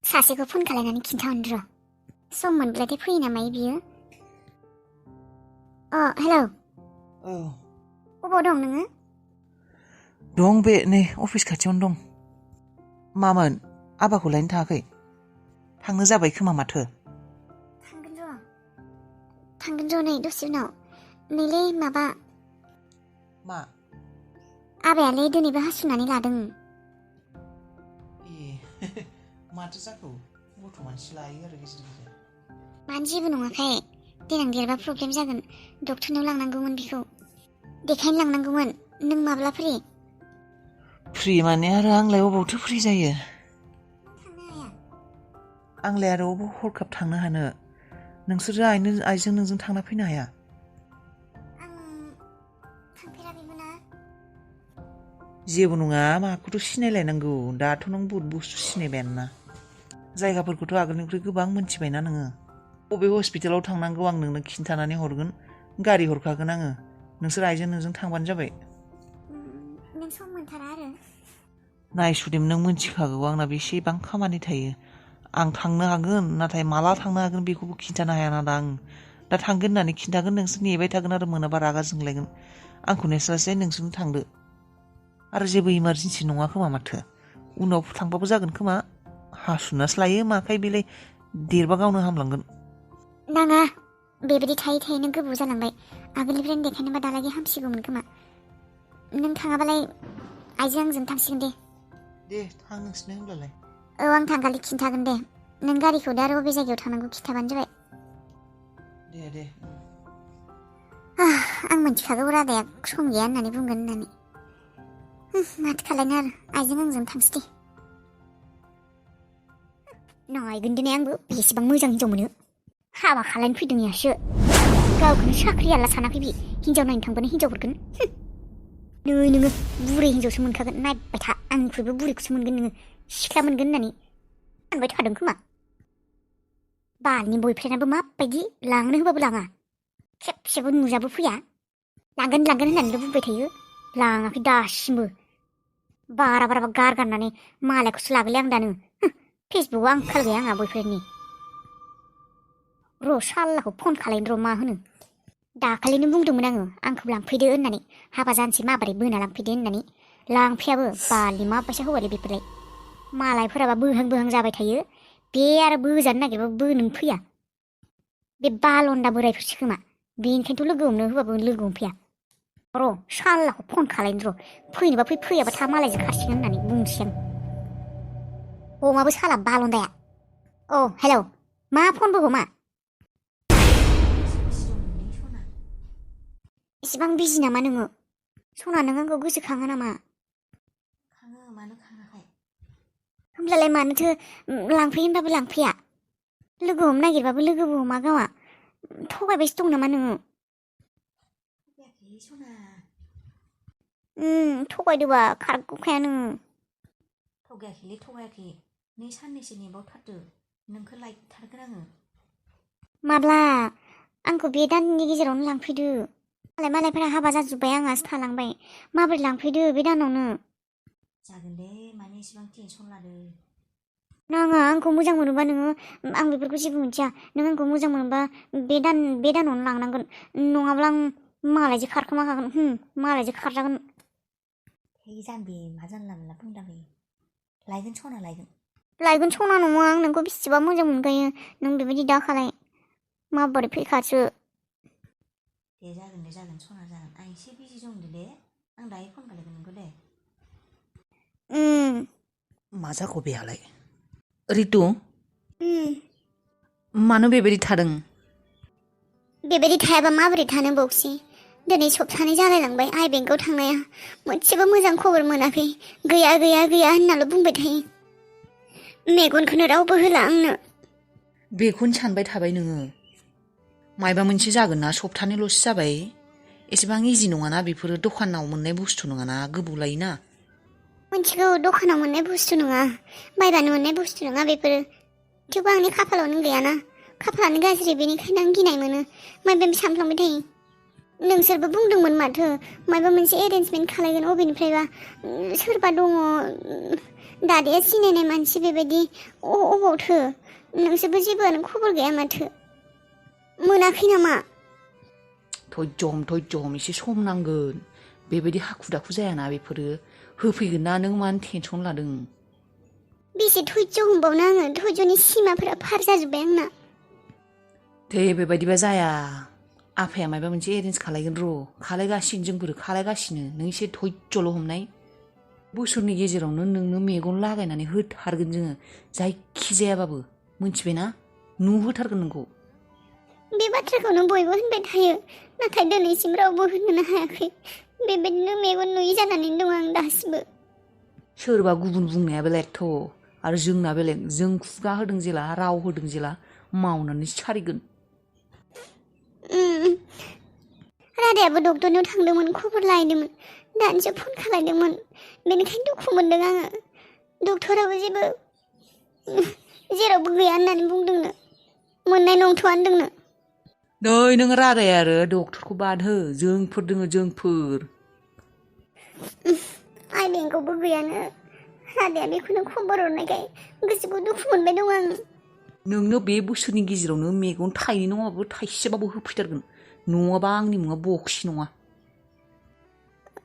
सासेखौ फन खालायनानै खिन्थाहरनो र'। सम मोनब्लाथाय फैयो नामा बियो? हेलौ। औ। अबाव दं नोङो? दं बे नै अफिस खाथियावनो दं। मामोन? आबाखौ लायनो थाङाखै? थांनो जाबाय खोमा माथो। थांगोन र' नै दसे उनाव। नैलै माबा। मा? आबायालाय दिनैबो हासुनानै लादों। ए माथो जाखो? गथ' मानसि लायो आरो गेजेर गेजेर। मानो जेबो नङाखाय। देनां देरबा प्रब्लेम जागोन। डक्टरनाव लांनांगौमोन बिखौ। देखायनो लांनांगौमोन। नों माब्ला फ्रि? फ्रि माने आरो आंलाय अबावथो फ्रि जायो। थांनो हाया? आंलाय आरो अबाव हरखाब थांनो हानो। नोंसोरो आइजों नोंजों थांना फैनो हाया? आं थांफेराखैबो ना। जेबो नङा माखौथ' सिनायलायनांगौ। दाथ' नों बहुद बुस्थु सिनायबायानोना। जायगाफोरखौथ' आगोलनिख्रुइ गोबां मोनथिबायना नोङो। बबे हस्पिटालाव थांनांगौ आं नोंनो खिन्थानानै हरगोन। गारि हरखागोन आङो। नोंसोर आइजों नोंजों थांबानो जाबाय। नों सम मोनथारा आरो? नायसुदेम नों मोनथिखागौ आंना बेसेबां खामानि थायो। आं थांनो हागोन नाथाय माला थांनो हागोन बेखौबो खिन्थानो हायाना दा आं। दा थांगोन होननानै खिन्थागोन नोंसोर नेबाय थागोन आरो मोनाबा रागा जोंलायगोन। आंखौ नेस्लायस्लाय नोंसोरनो थांदो। आरो जेबो इमारजेन्सि नङा खोमा माथो। उनाव थांबाबो जागोन खोमा। हासुनासो लायो माखाय बेलाय देरबा गावनो हामलांगोन। नाङा। बेबायदि थायै थायैनो गोबाव जालांबाय। आगोलनिफ्रायनो देखायनोबा दालागै हामसिगौमोन खोमा। नों थाङाबालाय आइजों आंजों थांसिगोन दे। दे थां नोंसिनो होनब्लालाय। औ आं थांखालि खिन्थागोन दे। नों गारिखौ दा आरो बबे जायगायाव थांनांगौ खिन्थाबानो जाबाय। दे। आं मिथिखागौ रादाया सम गैया होननानै बुंगोन होननानै। माथो खालायनो आरो आइजों आंजों थांसै दे। नायगोन दिनै आंबो बेसेबां मोजां हिनजाव मोनो। हाबा खालायनो फैदों यासो। गावखौनो साख्रियाला सानाखै बे। हिनजाव नायनो थांबानो हिनजाव हरगोन। नै नोङो बुरै हिनजावसो मोनखागोन। नायबाय था आंनिख्रुइबो बुरैखौसो मोनगोन नोङो। सिख्ला मोनगोन होननानै सानबाय थादों खोमा। बालनि बयफ्रेन्डआबो माबायदि लांनो होबाबो लाङा। खेबसेबो नुजाबो फैया। लांगोन होननानैल' बुंबाय थायो। लाङाखै दासिमबो। बारा गारगारनानै मालायखौसो लागोनलै आं दानो। फेसबुकआव आंखाल गैया आंहा बयफ्रेन्डनि। र' साल्लाखौ फन खालायनो र' मा होनो। दाखालिनो बुंदोंमोन आंखौ लांफैदो होननानै। हाबा जानोसै माबोरै बोना लांफैदो होननानै। लांफैयाबो बालनि माबायसा हौवालै बेफोरलाय। मालायफोराबा बोहां जाबाय थायो। बे आरो बोजानो नागिरबाबो बोनोनो फैया। बे बालन्दा बोरायफोरसो खोमा। बेनिखायनोथ' लोगो हमनो होबाबो लोगो हमफैया। र' साल्लाखौ फन खालायनो र'। फैनोबा फैयाबा था मालायजों खारसिगोन होननानै बुंसै आं। हमाबो साला बालन्दाया। हेलौ मा फनबो हमा? इसेबां बिजि नामा नोङो? सना नों आंखौ गोसोखाङा नामा? खाङो, मानो खाङाहाय? होमब्लालाय मानोथो लांफैयो होनबाबो लांफैया? लोगो हमनो नागिरबाबो लोगोबो हमा गावहा। थगायबायसो दं नामा नोङो? थगायाखै सना। थगायदोबा खारग'खाया नोङो। थगायाखै। नै साननैसो नेबावथारदो। नोंखौ लायथारगोन आङो। माब्ला? आंखौ बे दाननि गेजेरावनो लांफैदो। मालायफोरा हाबा जाजोब्बाय आंहासो थालांबाय। माबोरै लांफैदो बे दानावनो। जागोन दे मानो इसेबां टेनसन लादो। नाङा आंखौ मोजां मोनोबा नोङो। आं बेफोरखौ जेबो मिथिया। नों आंखौ मोजां मोनोबा बे दानावनो लांनांगोन। नङाब्ला आं मालायजों खारखोमाखागोन। मालायजों खारजागोन। हे जाम्बि मा जानला मोनला बुंलाबायो। लायगोन सना लायगोन। लायगोन सना नङा। आं नोंखौ बेसेबा मोजां मोनखायो। नों बेबायदि दा खालाय। माबोरै फैखासो। दे जागोन सना जागोन। आं एसे बिजि दं दे। आं दायो फन खालायगोन नोंखौ दे। मा जाखो बेहालाय? रितु मानो बेबायदि थादों? बेबायदि थायाबा माबोरै थानो बावसै। दिनै सप्तानै जालायलांबाय आइ बेंकआव थांनाया। मोनसेबो मोजां खबर मोनाखै। गैया होननाल' बुंबाय थायो। मेगनखौनो रावबो होला आंनो। बेखौनो सानबाय थाबाय नोङो? मायबा मोनसे जागोन ना। सप्तानैल'सो जाबाय। एसेबां इजि नङाना बेफोरो। दखानाव मोननाय बुस्थु नङाना। गोबाव लायोना। मिथिगौ दखानाव मोननाय बुस्थु नङा। बायबानो मोननाय बुस्थु नङा बेफोरो। थेवबो आंनि खाफालावनो गैयाना। खाफालानो गाज्रि। बेनिखायनो आं गिनाय मोनो। माबा माबि सानफ्लांबाय थायो। नोंसोरबो बुंदोंमोन माथो माबा मोनसे एरेन्जमेन्ट खालायगोन अबेनिफ्रायबा सोरबा दङ दादाया सिनायनाय मानसि बेबायदि अबावथो नोंसोरबो जेबोआनो खबर गैया माथो मोनाखै नामा थयजम एसे सम नांगोन बेबायदि हाखु दाखु जायाना बेफोरो होफैगोन ना नों मानो टेनसन लादों बेसे धैर्य हमबावनो आङो धैर्यनि सिमाफोरा पार जाजोब्बाय आंना दे बेबायदिबा जाया आफाया माबा मोनसे एरेन्ज खालायगोन र' खालायगासिनो जोंफोर खालायगासिनो नों एसे धैर्यल' हमनाय बोसोरनि गेजेरावनो नोंनो मेगन लागायनानै होथारगोन जोङो जायखिजायाबाबो मिन्थिबायना नुहोथारगोन नोंखौ बे बाथ्राखौनो बयबो होनबाय थायो नाथाय दिनैसिम रावबो होननो हायाखै बेबायदिनो मेगन नुयि जानानै दं आं दासिमबो सोरबा गुबुन बुंनाया बेलेगथ' आरो जोंना बेलेग जों खुगा होदों जेला राव होदों जेला मावनानै सारिगोन रादायाबो डक्टरनियाव थांदोंमोन खबर लाहैदोंमोन दानिसो फन खालायदोंमोन बेनिखायनो दुखु मोनदों आङो डक्टराबो जेरावबो गैया होननानै बुंदोंनो मोननाय नंथ'आ होनदोंनो नै नों रादाय आरो डक्टरखौ बाद हो जोंफोर दोङो जोंफोर आइ बेंकआवबो गैयानो रादाया बेखौनो खबर हरनायखाय गोसोखौ दुखु मोनबाय दं आं नोंनो बे बोसोरनि गेजेरावनो मेगन थाइनै नङाबाबो थाइसेबाबो होफैथारगोन नङाबा आंनि मुङा बक्सि नङा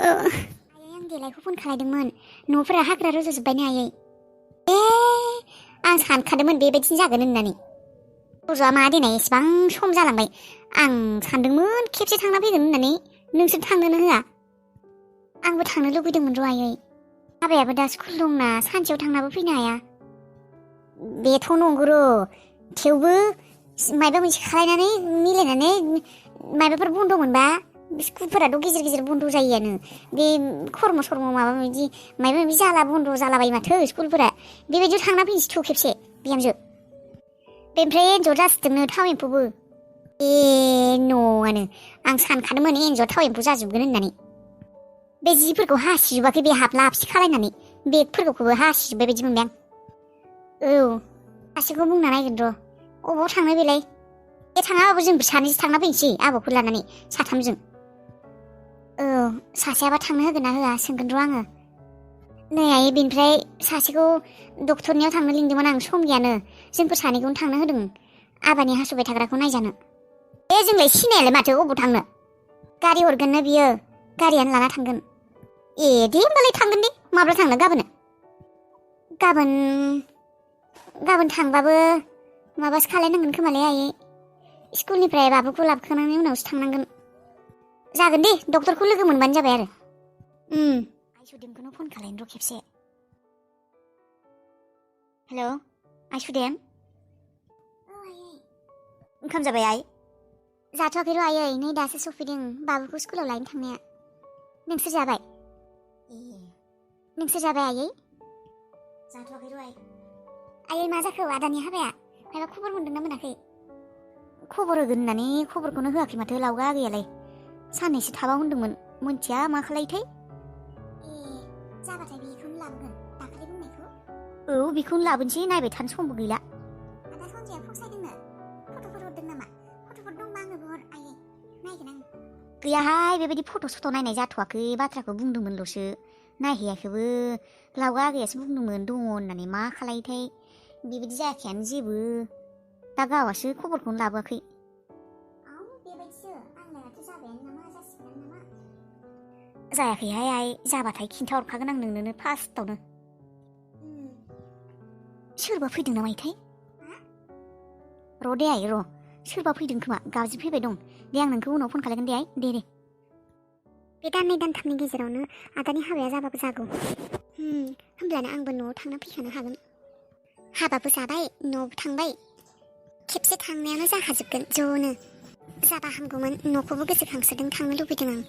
आयै आं देलायखौ फन खालायदोंमोन न'फोरा हाग्रा रज'जोब्बायनो आयै आं सानखादोंमोन बेबायदिनो जागोन होननानै रज'आ मा देनाय एसेबां सम जालांबाय आं सानदोंमोन खेबसे थांना फैगोन होननानै नोंसोर थांनोनो होआ आंबो थांनो लुबैदोंमोन र' आयै हाबायाबो दा स्कुल दंना सानसेयाव थांनाबो फैनो हाया बेथ' नंगौ र' थेवबो माबा मोनसे खालायनानै मिलायनानै माबाफोर बन्द' मोनबा स्कुलफोराथ' गेजेर गेजेर बन्द' जायोआनो बे खर्म सर्म माबा माबि जाला बन्द' जालाबायो माथो स्कुलफोरा बेबायदियाव थांना फैनोसै थ' खेबसे बिहामजो बेनिफ्राय एन्जर जासिदोंनो थाव एम्फौबो न'आनो आं सानखादोंमोन एन्जर थाव एम्फौ जाजोबगोन होननानै बे जिफोरखौ हासिजोबाखै बे हाबला हाबसि खालायनानै बेगफोरखौबो हासिजोब्बाय बायदि मोनबाय आं औ सासेखौ बुंना नायगोन र' अबाव थांनो बेलाय बे थाङाबाबो जों सानैसो थांना फैनोसै आबौखौ लानानै साथामजों औ सासेयाबा थांनो होगोन ना होआ सोंगोन र' आङो नै आयै बेनिफ्राय सासेखौ डक्टरनियाव थांनो लिंदोंमोन आं सम गैयानो जोंफोर सानैखौनो थांनो होदों आबानि हासुबाय थाग्राखौ नायजानो जोंलाय सिनायालाय माथो अबाव थांनो गारि हरगोन ना बियो गारियानो लाना थांगोन दे होमबालाय थांगोन दे माब्ला थांनो गाबोन थांबाबो माबासो खालायनांगोन खोमालै आयै स्कुलनिफ्राय बाबुखौ लाबोखांनायनि उनावसो थांनांगोन जागोन दे डक्टरखौ लोगो मोनबानो जाबाय आरो आइ सुदेमखौनो फन खालायनो र' खेबसे हेल' आइ सुदेम ओंखाम जाबाय आइ जाथ'वाखै र' आयै नै दासो सफैदों बाबुखौ स्कुलाव लायनो थांनाया नोंसोर जाबाय आयै जाथ'वाखै र' आयै मा जाखो आदानि हाबाया माबा खबर मोनदोंना मोनाखै खबर होगोन होननानै खबरखौनो होआखै माथो लावगा आगैयालाय साननैसो थाबा होनदोंमोन मोनथिया मा खालायथाय जाबाथाय बेखौनो लाबोगोन दाखालि बुंनायखौ औ बेखौनो लाबोनोसै नायबाय थानो समबो गैला आदा सन्जया फसायदोंनो फट'फोर हरदों नामा फट'फोर दंबा आंनोबो हर आयै नायगोन आं गैयाहाय बेबायदि फट' सट' नायनाय जाथ'वाखै बाथ्राखौ बुंदोंमोनल'सो नायहैयाखैबो लावगा आगैयासो बुंदोंमोन दङ होननानै मा खालायथाय बेबायदि जायाखैयानो जेबो दा गावासो खबरखौनो लाबोआखै जायाखैहाय आइ जाबाथाय खिन्थाहरखागोन आं नोंनो फार्स्टआवनो सोरबा फैदों नामाथाय र' दे आइ र' सोरबा फैदों खोमा गाबज्रि फैबाय दं दे आं नोंखौ उनाव फन खालामगोन दे आइ दे बे दाननै दानथामनि गेजेरावनो आदानि हाबाया जाबाबो जागौ होमब्लानो आंबो न'आव थांना फैखानो हागोन हाबाबो जाबाय न'आवबो थांबाय खेबसे थांनायानो जाखाजोबगोन ज'नो जाबा हामगौमोन न'खौबो गोसोखांसोदों थांनो लुबैदों आं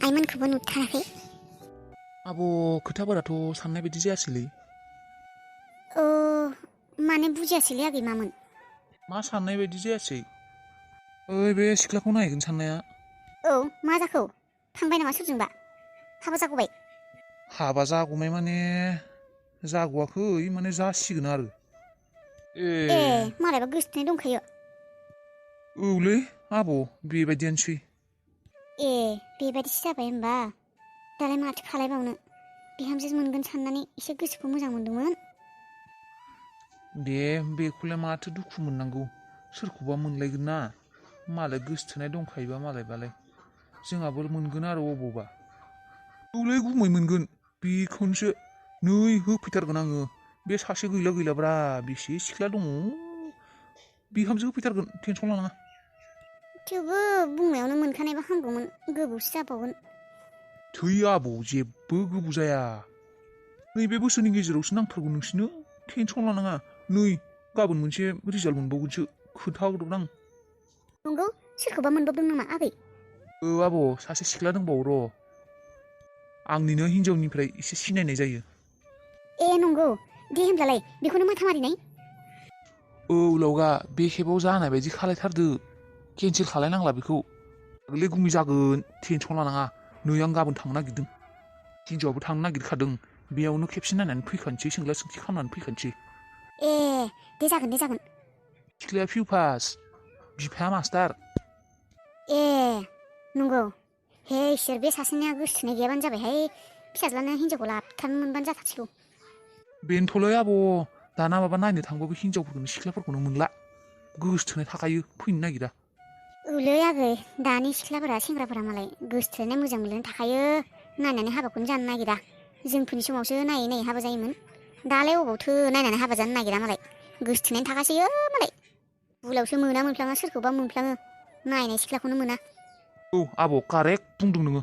आइमोनखौबो नुथाराखै आब' खोथाफोराथ' साननाय बायदि जायासैलै माने बुजियासैलै आगै मामोन मा साननाय बायदि जायासै ओइ बे सिख्लाखौ नायगोन साननाया औ मा जाखौ थांबाय नामा सोरजोंबा हाबा जागौबाय हाबा जागौनाय माने जागौआखै माने जासिगोन आरो मालायबा गोसोथोनाय दंखायो औलै आब' बेबायदियानोसै ए बेबायदिसो जाबाय होमबा दालाय माथो खालायबावनो बिहामजो मोनगोन साननानै एसे गोसोखौ मोजां मोनदोंमोन दे बेखौलाय माथो दुखु मोननांगौ सोरखौबा मोनलायगोन ना मालाय गोसथोनाय दंखायोबा मालायबालाय जोंहाबो मोनगोन आरो अबावबा औलै गुमै मोनगोन बेखौनोसो नै होफैथारगोन आङो बे सासे गैलाब्रा बेसे सिख्ला दङ बिहामजो होफैथारगोन टेनसन लानाङा थेवबो बुंनायावनो मोनखानायबा हामगौमोन गोबावसो जाबावगोन थै आबौ जेबो गोबाव जाया नैबे बोसोरनि गेजेरावसो नांथारगौ नोंसिनो टेनसन लानाङा नै गाबोन मोनसे रिजाल्ट मोनबावगोनसो खोन्थाहरदोंमोन आं नंगौ सोरखौबा मोनबावदों नामा आगै औ आब' सासे सिख्ला दंबावो र' आंनिनो हिनजावनिफ्राय एसे सिनायनाय जायो ए नंगौ दे होमब्लालाय बेखौनो माथा मारिनाय औ लावगा बे खेबाव जानाय बायदि खालायथारदो केन्सेल खालायनांला बेखौ गोरलै गुमै जागोन टेनसन लानाङा नै आं गाबोन थांनो नागिरदों हिनजावाबो थांनो नागिरखादों बेयावनो खेबसे नायनानै फैखानोसै सोंला सोंथि खालामनानै फैखानोसै ए दे जागोन सिख्लाया पिउ पास बिफाया मास्टार ए नंगौ हे इसोर बे सासेनिया गोसोथोनाय गैयाबानो जाबायहाय फिसाज्लानो हिनजावखौ लाबोथारनो मोनबानो जाथारसिगौ बेनोथ'लै आब' दाना माबा नायनो थांबाबो हिनजावफोरखौनो सिख्लाफोरखौनो मोनला गोसोथोनाय थाखायो फैनो नागिरा औलै आगै दानि सिख्लाफोरा सेंग्राफोरा मालाय गोसोथोनाय मोजां मोनलायनाय थाखायो नायनानै हाबाखौनो जानो नागिरा जोंफोरनि समावसो नायै नायै हाबा जायोमोन दालाय अबावथो नायनानै हाबा जानो नागिरा मालाय गोसोथोनायनि थाखासैयो मालाय बुलावसो मोनफ्लाङा सोरखौबा मोनफ्लाङो नायनाय सिख्लाखौनो मोना औ आब' कारेक्ट बुंदों नोङो